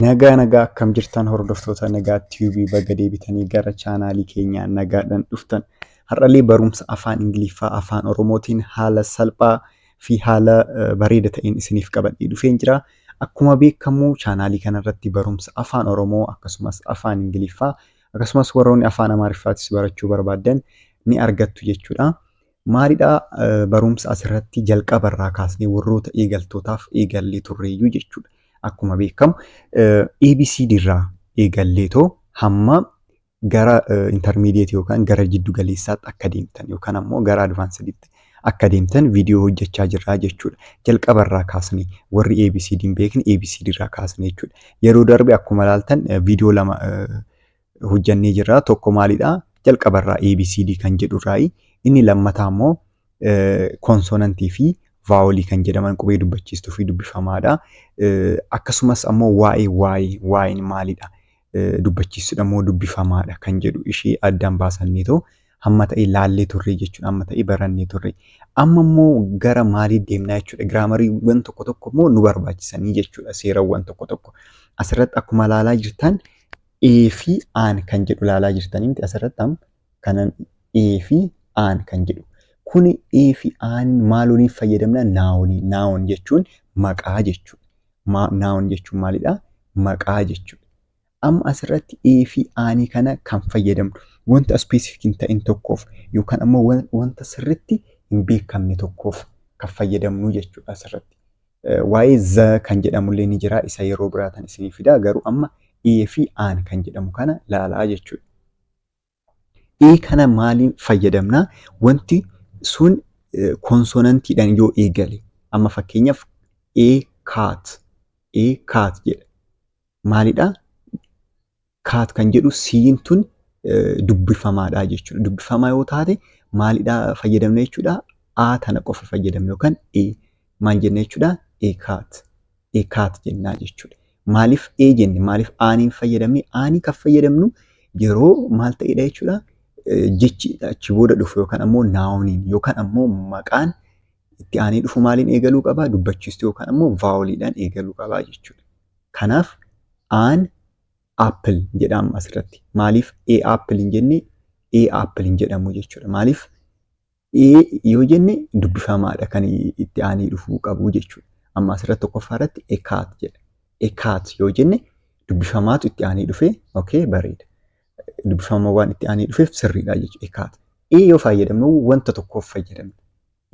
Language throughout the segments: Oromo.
Nagaa nagaa, akkam jirtan hordoftoota Nagaa Tube? Baga deebitanii gara chaanaalii keenyaa nagaadhaan dhuftan. Har'allee barumsa afaan Ingiliffaa afaan Oromootiin haala salphaa fi haala bareeda ta'een isiniif qabadhee dhufeen jira. Akkuma beekamu chaanaalii kanarratti barumsa afaan Oromoo akkasumas afaan Ingiliffaa akkasumas warroonni afaan Amaariffaatis barachuu barbaaddan ni argattu jechuudha. Maalidha, barumsa asirratti jalqabarraa kaasnee warroota eegaltootaaf eegallee turreeyyuu jechuudha. Akkuma beekamu ABCD irraa eegalleetoo hamma gara intermediate yookaan gara jiddu galeessaatti akka deemtan yookaan ammoo gara advanceditti akka deemtan viidiyoo hojjechaa jirraa jechuudha. Jalqabarraa kaasnee warri ABCD hin beekne ABCD irraa kaasnee jechuudha. Yeroo darbe akkuma ilaaltan viidiyoo lama hojjannee jirra. Tokko maalidha? Jalqabarraa ABCD kan jedhurraayi. Inni lammataa immoo consonantii fi vowelii kan jedhaman, qubee dubbachiistuu fi dubbifamaadha. Akkasumas ammoo waa'ee waa'een maalidha? Dubbachiistuudha moo dubbifamaadha kan jedhu ishee addaan baasannee hamma ta'e laallee turre jechuudha. Hamma ta'e barannee turre. Amma immoo gara maalii deemnaa jechuudha? Grammariiwwan tokko tokko immoo nu barbaachisanii jechuudha. Seerawwan tokko tokko. Asirratti akkuma ilaalaa jirtan A fi an kan jedhu ilaalaa jirtanii miti? Asirratti amma kanan A fi an kan jedhu. Kuni A fi an maal waliin fayyadamna? Nounii. Noun jechuun maqaa jechuudha. Noun jechuun maalidha? Maqaa jechuudha. Amma asirratti A fi anii kana kan fayyadamnu wanta specific hin ta'in tokkoof yookaan ammoo wanta sirritti hin beekamne tokkoof kan fayyadamnu jechuudha asirratti. Waa'ee the kan jedhamullee ni jira, isa yeroo biraatan isinii fida, garuu amma A fi an kan jedhamu kana laalaa jechuudha. A kana maaliin fayyadamna? Wanti sun consonantiidhaan yoo eegale, amma fakkeenyaaf a cat, a cat jedha. Maalidha? Cat kan jedhu C'n tun dubbifamaadha jechuudha. Dubbifamaa yoo taate maalidha fayyadamna jechuudha? A tana qofa fayyadamna yookaan A maal jenna jechuudha? A cat. A cat jennaa jechuudha. Maaliif A jenne? Maaliif aniin fayyadamne? Anii kan fayyadamnu yeroo maal ta'edha jechuudha? Jechi achi booda dhufu yookaan ammoo nouniin yookaan ammoo maqaan itti aanee dhufu maaliin eegaluu qaba? Dubbachiistuu yookaan ammoo voweliidhaan eegaluu qaba jechuudha. Kanaaf an apple jedhama asirratti. Maaliif a apple hin jenne? A apple hin jedhamu jechuudha. Maaliif? A yoo jenne dubbifamaadha kan itti aanee dhufuu qabu jechuudha. Amma asirratti tokkoffaa irratti a cat jedha. A cat yoo jenne dubbifamaatu itti aanee dhufe, okay, bareeda. Dubbifama waan itti aanee dhufeef sirriidha jechuudha. A cat. A yoo fayyadamnu wanta tokkoof fayyadamna.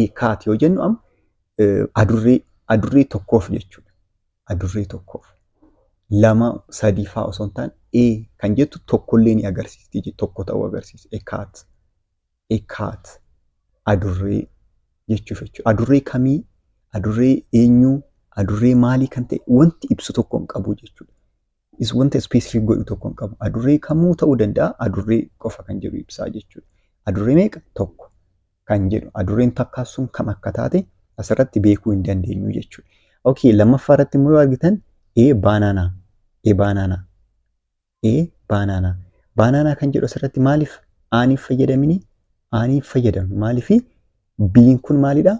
A cat yoo jennu amma adurree tokkoof jechuudha. Adurree tokkoof. Lama sadii fa'aa osoo hin taane A kan jettu tokkollee ni agarsiisti. Tokko ta'uu agarsiisa. A cat. A cat. Adurree jechuuf jechuudha. Adurree kamii? Adurree eenyuu? Adurree maalii kan ta'e wanti ibsu tokko hin qabu jechuudha. Is wanta specific godhu tokko hin qabu. Adurree kamuu ta'uu danda'a. Adurree qofa kan jedhu ibsaa jechuudha. Adurree meeqa? Tokko kan jedhu. Adurreen takkaa sun kam akka taate asirratti beekuu hin dandeenyu jechuudha. Okay, lammaffaa irratti immoo yoo argitan a banana, a banana, a banana. Banana kan jedhu asirratti maaliif aniif fayyadamini? Aniif fayyadamnu. Maaliif? B'n kun maalidha?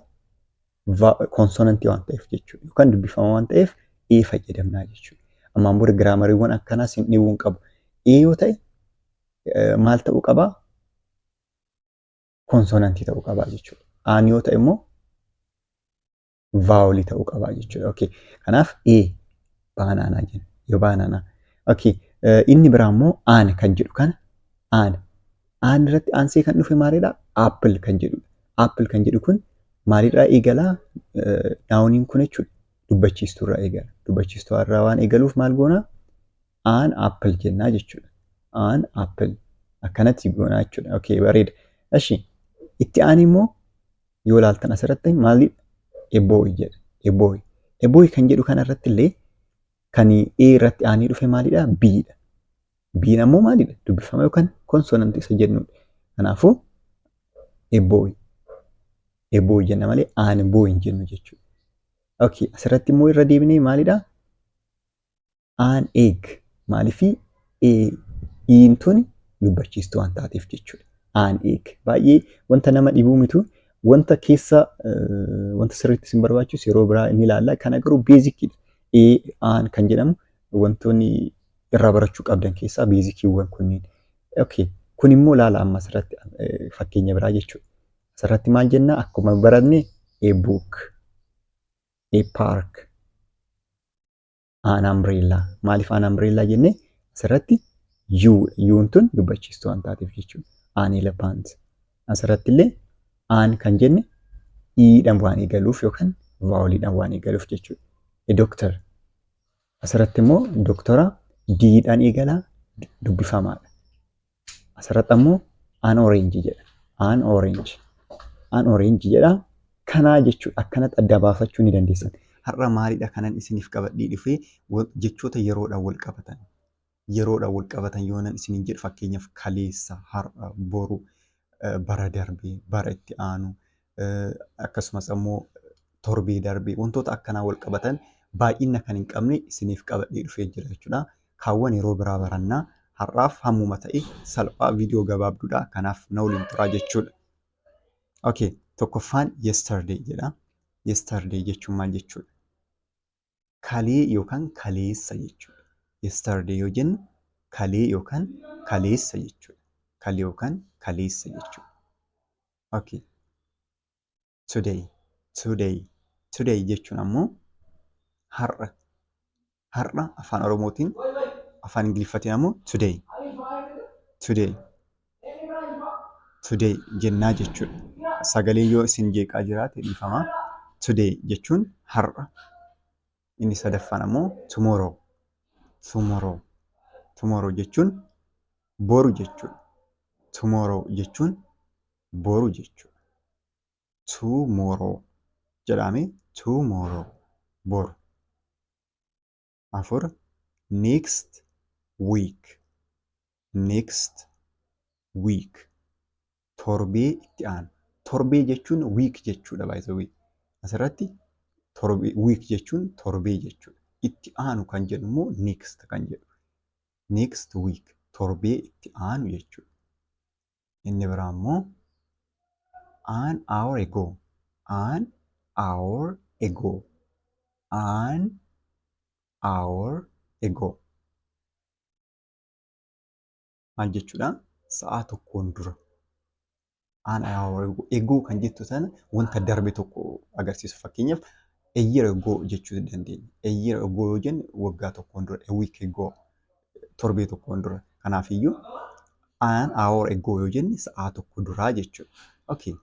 Consonantii waan ta'eef jechuudha. Yookaan dubbifama waan ta'eef A fayyadamnaa jechuudha. Ammaan booda grammariiwwan akkanaas hin dhibuu hin qabu. A yoo ta'e maal ta'uu qabaa? Consonantii ta'uu qabaa jechuudha. An yoo ta'e immoo vowelii ta'uu qabaa jechuudha. Okay. Kanaaf A banana jenna. Yoo banana. Okay. Inni biraa immoo an kan jedhu kana an. An irratti aansee kan dhufe maalidha? Apple kan jedhudha. Apple kan jedhu kun maalirraa eegalaa? Nouniin kun jechuudha. Dubbachiistuu irraa eegala. Dubbachiistuu irraa waan eegaluuf maal goona? An apple jennaa jechuudha. An apple. Akkanatti goonaa jechuudha. Okay, bareeda. Eshi, itti aan immoo yoo ilaaltan asirratti maali? A boy jedha. A boy. A boy kan jedhu kana irratti illee kan A irratti aanee dhufe maalidha? B dha. B'n ammoo maalidha? Dubbifama yookaan consonantii isa jennudha. Kanaafuu a boy. A boy jenna malee an boy hin jennu jechuudha. Okay, asirratti immoo irra deebinee maalidha? An egg. Maaliifii E'n tuni dubbachiistuu waan taateef jechuudha. An egg. Baay'ee wanta nama dhibuu mitu, wanta keessa wanta sirriitti isin barbaachisu yeroo biraa inni ilaalla. Kana garuu basicidha. A, an kan jedhamu Wantoonni irraa barachuu qabdan keessaa basiciiwwan kunniin. Okay. Kun immoo ilaala, amma asirratti fakkeenya biraa jechuudha. Asirratti maal jennaa? Akkuma baranne a book, a park, an umbrella. Maaliif an umbrella jennee? Asirratti u, u'n tun dubbachiistuu waan taateef jechuudha. An elephant. Asirratti illee an kan jenne iidhaan waan eegaluuf yookaan voweliidhaan waan eegaluuf jechuudha. A doctor. Asirratti immoo doktora diidhaan eegalaa, dubbifamaadha. Asirratti ammoo an orange jedha. An orange. An orange jedha. Kanaa jechuudha. Akkanatti adda baafachuu ni dandeessan. Har'a maalidha kanan isiniif qabadhee dhufee? Jechoota yeroodhaan wal qabatan. Yeroodhaan wal qabatan yoonan isiniin jedhu, fakkeenyaaf kaleessa, har'a, boru, bara darbe, bara itti aanu, akkasumas ammoo torbee darbe, wantoota akkanaa wal qabatan baay'ina kan hin qabne isiniif qabadhee dhufee jira jechuudha. Kaawwan yeroo biraa barannaa, har'aaf hammuma ta'e salphaa, viidiyoo gabaabduudha. Kanaaf na waliin turaa jechuudha. Okay, tokkoffaan yesterday jedha. Yesterday jechuun maal jechuudha? Kalee yookaan kaleessa jechuudha. Yesterday yoo jennu kalee yookaan kaleessa jechuudha. Kalee yookaan kaleessa jechuudha. Okay. Today, today, today jechuun ammoo har'a. Har'a afaan Oromootiin, afaan Ingiliffaatiin ammoo today. Today. Today jennaa jechuudha. Sagalee yoo isin jeeqaa jiraate dhiifama. Today jechuun har'a. Inni sadaffaan ammoo tomorrow. Tomorrow. Tomorrow jechuun boru jechuudha. Tomorrow jechuun boru jechuudha. Tomorrow jedhame, tomorrow, boru. Afur, next week. Next week, torbee itti aanu. Torbee jechuun week jechuudha, by the way. Asirratti torbee, week jechuun torbee jechuudha. Itti aanu kan jedhu immoo next kan jedhu. Next week, torbee itti aanu jechuudha. Inni biraa immoo an hour ago. An hour ago. An hour ago. Maal jechuudha? Sa'aa tokkoon dura. An hour ago. Ago kan jettu sana wanta darbe tokko agarsiisu. Fakkeenyaaf a year ago jechuu dandeenya. A year ago yoo jenne waggaa tokkoon dura. A week ago, torbee tokkoon dura. Kanaafiyyuu an hour ago yoo jenne sa'aa tokko duraa jechuudha. Okay.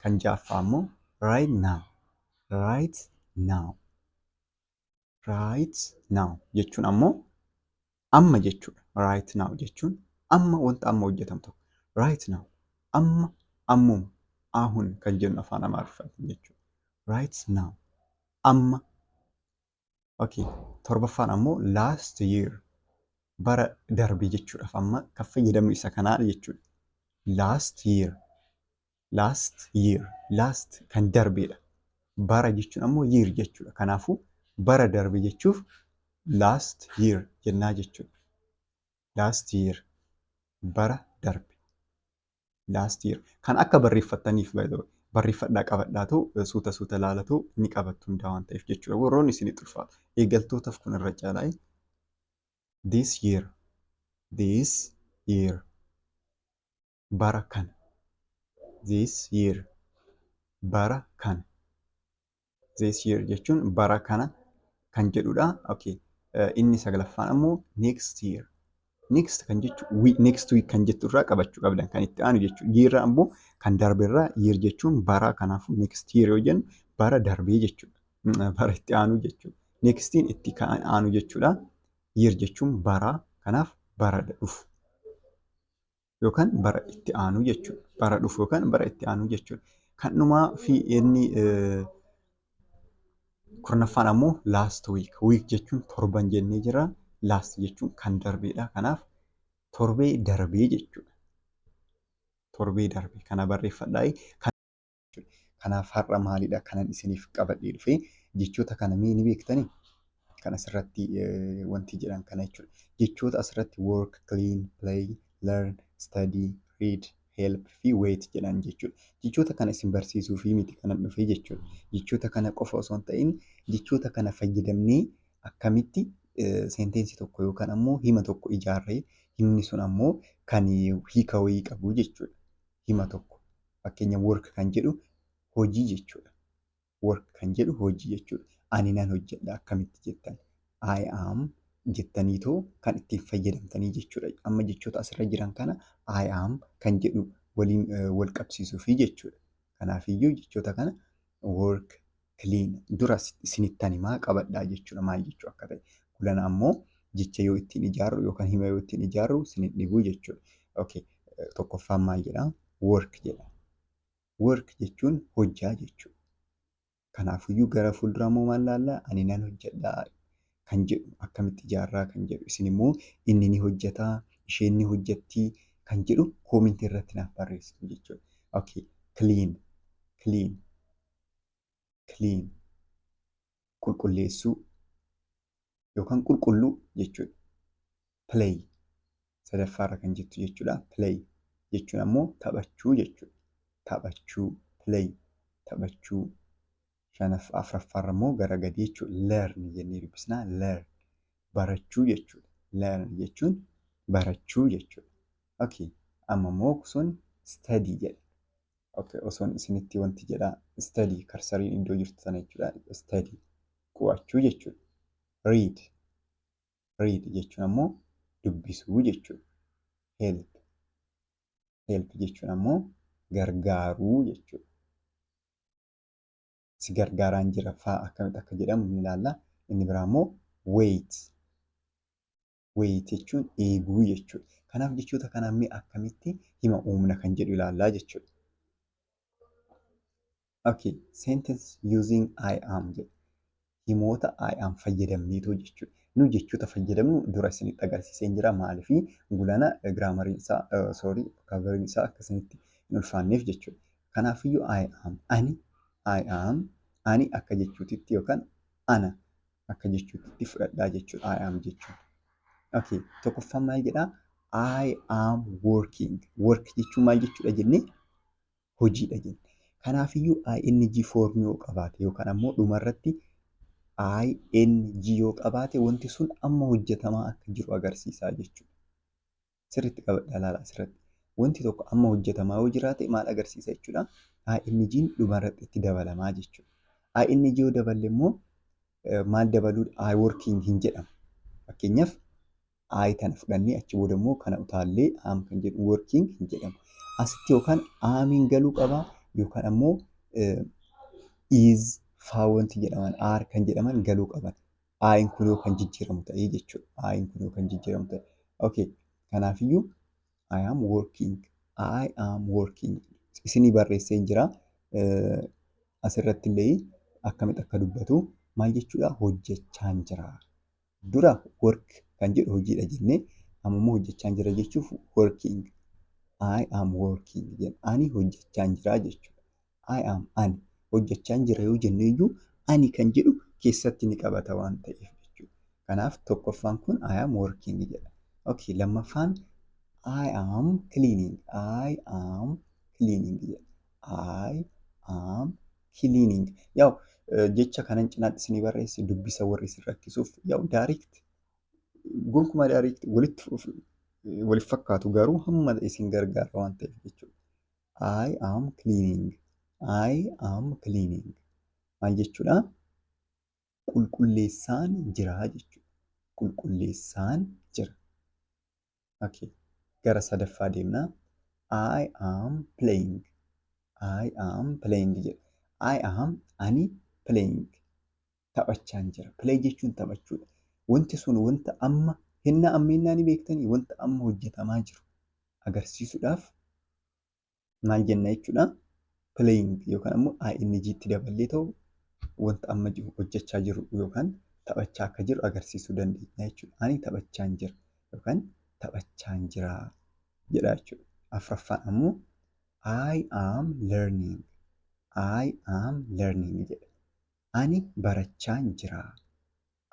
Kan ja'affaa immoo right now. Right now. Right now jechuun ammoo amma jechuudha. Right now jechuun amma, wanta amma hojjetamu tokko. Right now, amma, ammuma, አሁን kan jennu afaan Amaariffaatiin jechuudha. Right now, amma. Okay. Torbaffaan ammoo last year, bara darbe jechuudhaaf amma kan fayyadamnu isa kanaa jechuudha. Last year. Last year. Last kan darbeedha. Bara jechuun ammoo year jechuudha. Kanaafuu bara darbe jechuuf last year jennaa jechuudha. Last year, bara darbe. Last year. Kan akka barreeffattaniif, barreeffadhaa, qabadhaatu, suuta suuta laalatu ni qabattu hundaa waan ta'eef jechuudha. Warroonni isinitti ulfaatu. Eegaltootaaf kun irra caalaa. This year. This year. Bara kana. This year. Bara kana. This year jechuun bara kana kan jedhudha. Okay. Inni saglaffaan ammoo next year. Next kan jechu next week kan jettu irraa qabachuu qabdan, kan itti aanu jechuudha. Year ammoo kan darbe irraa, year jechuun bara, kanaafuu next year yoo jennu bara darbee jechuudha. Bara itti aanu jechuudha. Nextiin itti aanu jechuudha. Year jechuun bara, kanaaf bara dhufu yookaan bara itti aanu jechuudha. Bara dhufu yookaan bara itti aanu jechuudha. Kan dhumaa fi inni 10ffaan ammoo last week. Week jechuun torban jennee jira. Last jechuun kan darbeedha. Kanaaf torbee darbee jechuudha. Torbee darbe kana barreeffadhaa. Kanaaf har'a maalidha kanan isiniif qabadhee dhufe? Jechoota kana mee ni beektanii? Kan asirratti wanti jedhan kana jechuudha. Jechoota asirratti work, clean, play, learn, study, read, help fi wait jedhan jechuudha. Jechoota kana isin barsiisuu fi miti kanan dhufe jechuudha. Jechoota kana qofa osoo hin ta'in, jechoota kana fayyadamnee akkamitti Sentence tokko yookaan ammoo hima tokko ijaarree, himni sun ammoo kan hiika wayii qabu jechuudha. Hima tokko. Fakkeenya, work kan jedhu hojii jechuudha. Work kan jedhu hojii jechuudha. Ani nan hojjedha akkamitti jettan? I am jettaniitoo kan ittiin fayyadamtanii jechuudha. Amma jechoota asirra jiran kana I am kan jedhu waliin wal qabsiisuufi jechuudha. Kanaafiyyuu jechoota kana work, clean dura isinittan himaa, qabadhaa jechuudha, maal jechuu akka ta'e. Kulana ammoo jecha yoo ittiin ijaarru yookaan hima yoo ittiin ijaarru isin dhibuu jechuudha. Okay. Tokkoffaan maal jedhaa? Work jedha. Work jechuun hojjaa jechuudha. Kanaafiyyuu gara fuulduraa immoo maal laallaa? Ani nan hojjedhaa kan jedhu akkamitti ijaarraa kan jedhu, isin immoo inni ni hojjetaa, isheen ni hojjettii kan jedhu comment irratti naaf barreessitu jechuudha. Okay. Clean, clean, clean, qulqulleessuu yookaan qulqulluu jechuudha. Play sadaffaarra kan jirtu jechuudha. Play jechuun ammoo taphachuu jechuudha. Taphachuu, play, taphachuu. Shanaffaa, afuraffaarra immoo gara gadii jechuudha. Learn jennee dubbisnaa, learn barachuu jechuudha. Learn jechuun barachuu jechuudha. Okay. Amma immoo sun study jedha. Okay. Osoon isinitti wanti jedhaa, study, cursoriin iddoo jirtu sana jechuudha. Study qo'achuu jechuudha. Read, read jechuun ammoo dubbisuu jechuudha. Help, help jechuun ammoo gargaaruu jechuudha. Si gargaaraan jira fa'aa akkamitti akka jedhamu ni ilaalla. Inni biraa immoo wait. Wait jechuun eeguu jechuudha. Kanaaf jechoota kanaan mee akkamitti hima uumna kan jedhu ilaallaa jechuudha. Okay, sentence using I am jedha. Himoota I am fayyadamneetoo jechuudha. Nu jechoota fayyadamnu dura isinitti agarsiiseen jira. Maaliifii gulana grammariin isaa, sorry, vocabulariin isaa akka isinitti hin ulfaanneef jechuudha. Kanaafiyyuu I am, ani, I am, ani akka jechuutitti yookaan ana akka jechuutitti fudhadhaa jechuudha I am jechuun. Okay, tokkoffaan maal jedhaa? I am working. Work jechuun maal jechuudha jennee? Hojiidha jenne. Kanaafiyyuu ing form yoo qabaate yookaan ammoo dhumarratti ing yoo qabaate, wanti sun amma hojjetamaa akka jiru agarsiisaa jechuudha. Sirriitti qabadhaa ilaalaa asirratti. Wanti tokko amma hojjetamaa yoo jiraate maal agarsiisa jechuudha? ING'n dhumarratti itti dabalamaa jechuudha. ING yoo daballe immoo maal dabaluudha? I working hin jedhamu. Fakkeenyaaf, I tana fudhannee achi booda immoo kana utaallee am kan jedhu working hin jedhamu. Asitti yookaan amiin galuu qabaa yookaan ammoo is faa wanti jedhaman, are kan jedhaman galuu qaban. I'n kun yoo kan jijjiiramu ta'ee jechuudha. I'n kun yoo kan jijjiiramu ta'e. Okay. Kanaafiyyuu I am working. I am working. Isinii barreessee jira. Asirratti illee akkamitti akka dubbatu, maal jechuudha? Hojjechaan jira. Dura work kan jedhu hojiidha jennee, amma immoo hojjechaan jira jechuuf working. I am working jenna. Ani hojjechaan jira jechuudha. I am, ani hojjechaan jira yoo jenne iyyuu, ani kan jedhu keessatti ni qabata waan ta'eef jechuudha. Kanaaf tokkoffaan kun I am working jedha. Okay, lammaffaan I am cleaning. I am cleaning jedha. I am cleaning. Yaa'u, jecha kanan cinaatti isinii barreesse dubbisa warri isin rakkisuuf, yaa'u, direct gonkumaa direct walitti waliif fakkaatu, garuu hamma isin gargaara waan ta'eef jechuudha. I am cleaning. I am cleaning. Maal jechuudha? Qulqulleessaan jira jechuudha. Qulqulleessaan jira. Okay. Gara sadaffaa deemnaa. I am playing. I am playing jedha. I am, ani, playing, taphachaan jira. Play jechuun taphachuudha. Wanti sun wanta amma hennaa ammeenyaa ni beektanii, wanta amma hojjetamaa jiru agarsiisuudhaaf maal jenna jechuudha? Playing yookaan ammoo ing itti daballee ta'u, wanta amma hojjechaa jiru yookaan taphachaa akka jiru agarsiisuu dandeenya jechuudha. Ani taphachaan jira yookaan taphachaan jira jedha jechuudha. Afuraffaan ammoo I am learning. I am learning jedha. Ani barachaan jira.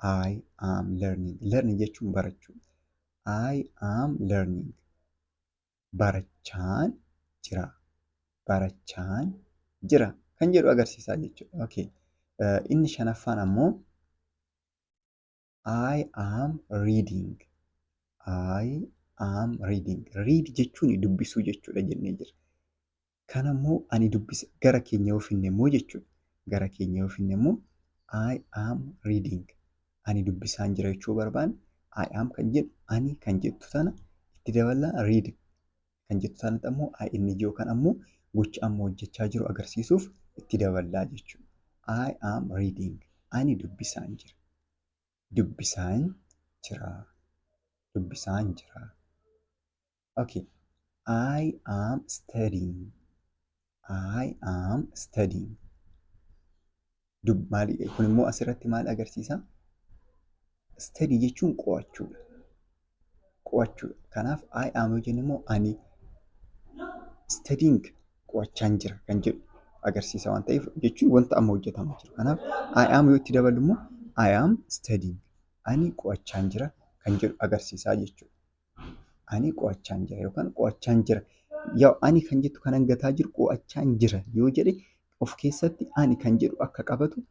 I am learning. Learn jechuun barachuudha. I am learning. Barachaan jira. Barachaan jira kan jedhu agarsiisaa jechuudha. Okay. Inni shanaffaan ammoo I am reading. I am reading. Read jechuun dubbisuu jechuudha jennee jira. Kanammoo ani dubbisa gara keenya yoo finne immoo jechuudha. Gara keenya yoo finne immoo "I am reading". Ani dubbisaan jira jechuu barbaanne, "I am" kan jedhu, ani kan jettu tana itti daballaa, "read" kan jettu sanatti ammoo ing yookaan ammoo gocha amma hojjechaa jiru agarsiisuuf itti daballaa jechuudha. I am reading. Ani dubbisaan jira. Dubbisaan jira. Dubbisaan jira. Okay. I am studying. I am studying. Maali kun immoo asirratti maal agarsiisa? Study jechuun qo'achuudha. Qo'achuudha. Kanaaf "I am" yoo jennu immoo ani, "studying" qo'achaan jira kan jedhu agarsiisa waan ta'eef, jechuun wanta amma hojjetamaa jiru. Kanaaf "I am" yoo itti daballu immoo "I am studying". Ani qo'achaan jira kan jedhu agarsiisaa jechuudha. Ani qo'achaan jira yookaan qo'achaan jira. Yaa, ani kan jettu kanan gataa jiru qo'achaan jira yoo jedhe, of keessatti ani kan jedhu akka qabatu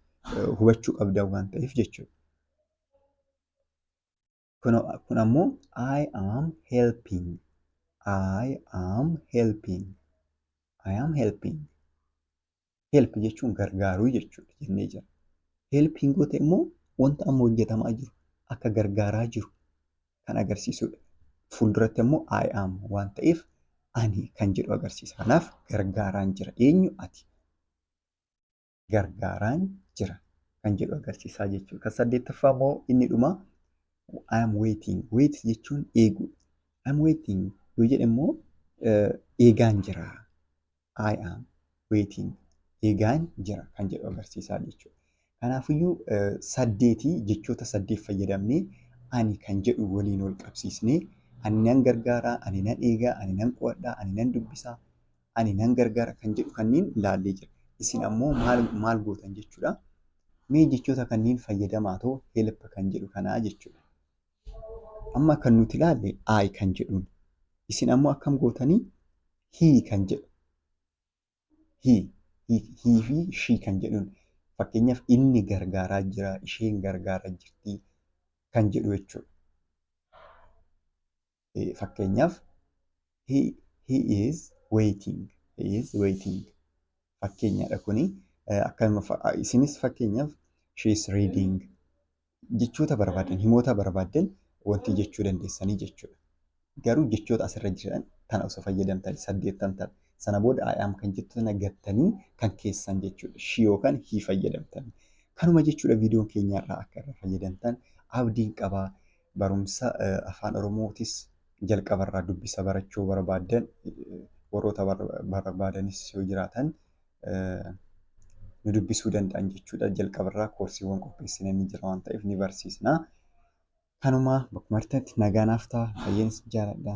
hubachuu qabda waan ta'eef jechuudha. Kun ammoo I am helping. I am helping. I am helping. Help jechuun gargaaruu jechuudha jennee jira. Helping yoo ta'e immoo wanta amma hojjetamaa jiru akka gargaaraa jiru kan agarsiisudha. Fuulduratti immoo "I am" waan ta'eef ani kan jedhu agarsiisa. Kanaaf gargaaraan jira. Eenyu? Ati. Gargaaraan jira kan jedhu agarsiisaa jechuudha. Kan saddeettaffaa immoo inni dhumaa I am waiting. Wait jechuun eeguudha. "I am waiting" yoo jedhe immoo eegaan jira. I am waiting. Eegaan jira kan jedhu agarsiisaa jechuudha. Kanaafiyyuu saddeetii, jechoota saddeet fayyadamnee ani kan jedhu waliin wal qabsiisnee ani nan gargaaraa, ani nan eegaa, ani nan qo'adhaa, ani nan dubbisaa, ani nan gargaara kan jedhu kanneen ilaallee jira. Isin ammoo maal maal gootan jechuudha? Mee jechoota kanneen fayyadamaa ta'u "help" kan jedhu kanaa jechuudha. Amma kan nuti ilaalle "I" kan jedhuun. Isin ammoo akkam gootanii? "He" kan jedhu. He, he fi she kan jedhuun. Fakkeenyaaf inni gargaaraa jira, isheen gargaaraa jirti kan jedhu jechuudha. Fakkeenyaaf he is waiting. He is waiting. Fakkeenyadha kuni. Akkuma isinis fakkeenyaaf "she is reading" jechoota barbaadan, himoota barbaadan wanti jechuu dandeessanii jechuudha. Garuu jechoota asirra jiran tana osoo fayyadamtanii, saddeettan tana, sana booda "I am" kan jettu sana gattanii kan keessan jechuudha. She yookaan he fayyadamtanii. Kanuma jechuudha. Viidiyoon keenya irraa akka irraa fayyadamtan abdiin qabaa. Barumsa afaan Oromootis jalqabarraa dubbisa barachuu barbaaddan, warroota barbaadanis yoo jiraatan nu dubbisuu danda'an jechuudha. Jalqabarraa koorsiiwwan qopheessine ni jira waan ta'eef ni barsiisna. Kanuma, bakkuma jirtanitti nagaa naaf ta'a. Baay'een isin jaalladha.